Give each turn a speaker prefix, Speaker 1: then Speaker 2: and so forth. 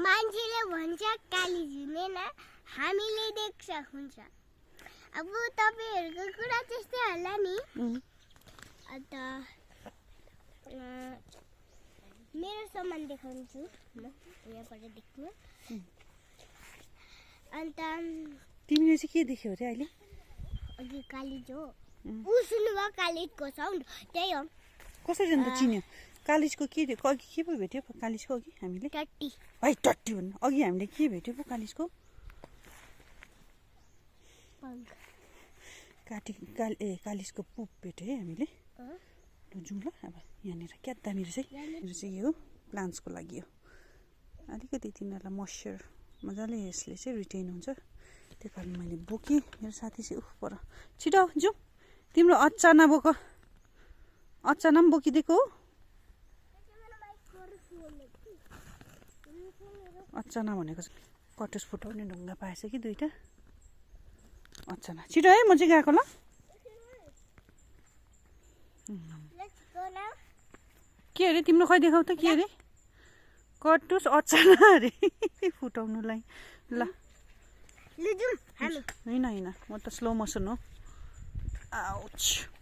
Speaker 1: मान्छेले भन्छ काली झुमेन हामीले देख्छ हुन्छ अब तपाईहरुको कुरा त्यस्तै होला नि अन्त मेरो सामान देखाउँछु म यहाँबाट देख्नु अन्त
Speaker 2: तिमीले चाहिँ के देख्यौ रे अहिले
Speaker 1: अघि कालिज हो उ सुन्नुभयो कालिजको साउन्ड त्यही हो
Speaker 2: कसरी अन्त चिन्यो कालिजको के अघि के पो भेट्यो कालिजको अघि हामीले
Speaker 1: टट्टी
Speaker 2: है टट्टी भन्नु अघि हामीले के भेट्यो पो कालिजको कालिजको पुप भेट्यो है हामीले जाउँ ल अब यहाँनिर क्या दामी रहेछ है मेरो चाहिँ यो प्लान्ट्सको लागि हो अलिकति तिनीहरूलाई मोइस्चर मजाले यसले चाहिँ रिटेन हुन्छ त्यही कारण मैले बोकेँ मेरो साथी चाहिँ उफ पर छिटो जाउँ तिम्रो अचाना बोक अचाना पनि बोकिदिएको हो अचाना भनेको कटुस फुटाउने ढुङ्गा पाएछ कि दुईटा अचाना छिटो है म चाहिँ गएको ल के अरे तिम्रो खै देखाउ त के अरे कटुस अचाना अरे फुटाउनुलाई ल होइन होइन म त स्लो मोसन हो आउच